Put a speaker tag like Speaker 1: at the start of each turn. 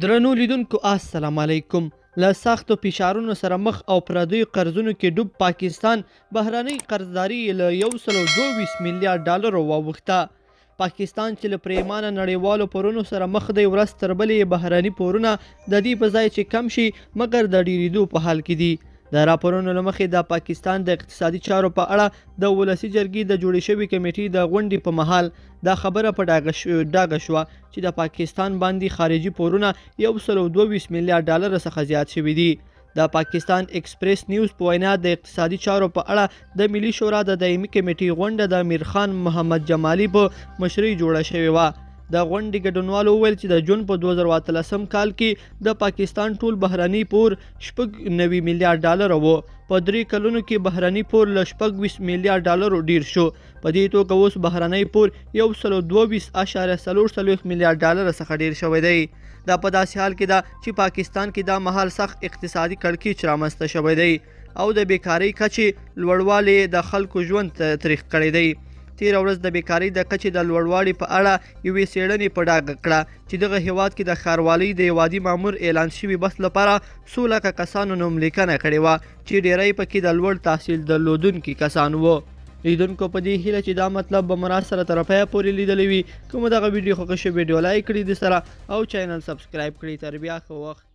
Speaker 1: درنو لیدونکو السلام علیکم. له سختو فشارونو سره مخ او پردیو قرضونو کې ډوب پاکستان بهرنۍ قرضداري یې له 122 میلیارډ ډالرو واوښته. پاکستان چې له پریمانه نړیوالو پورونو سره مخ دی، ورځ تر بلې یې بهرني پورونه د دې په ځای چې کم شي، مګر د ډیریدو په حال کې دي. د راپورونو له مخې د پاکستان د اقتصادي چارو په اړه د ولسي جرګې د جوړې شوې کمیټې د غونډې په مهال دا خبره په ډاګه شوه چې د پاکستان باندې خارجي پورونه 122 میلیارډ ډالر څخه زیات شوي دي. د پاکستان ایکسپریس نیوز په وینا د اقتصادي چارو په اړه د ملي شورا د دایمي کمیټې غونډه د میرخان محمد جمالي په مشرۍ جوړه شوې وه. د غونډې ګډونوالو وویل چې د جون په 2018 کال کې د پاکستان ټول بهرني پور 96 میلیارډ ډالر و. په 3 کلونو کې بهرني پور له 26 میلیارډ ډالرو ډیر شو. په دې توګه اوس بهرنی پور 122.44 میلیارډ ډالر څخه ډیر شوی دی. دا په داسې حال کې ده چې پاکستان کې دا مهال سخت اقتصادي کړکېچ رامنځته شوی دی او د بیکارۍ کچې لوړوالی د خلکو ژوند تریخ کړی دی. تېره ورځ د بیکارۍ د کچې د لوړوالي په اړه یوې څېړنې په ډاګه کړه چې دغه هیواد کې د ښاروالۍ د یو عادي مامور اعلان شوي بست لپاره څو لکه کسانو نوم لیکنه کړې وه چې ډیری پکې د لوړ تحصیل درلودونکي کسان وو. لیدونکو په دې هیله چې دا مطلب به مو راسره تر پایه پورې لیدلی وي. که مو دغه ویډیو خوښه شوه، ویډیو لایک کړئ د سره او چینل سبسکرایب کړئ. تر بیا ښه وخت.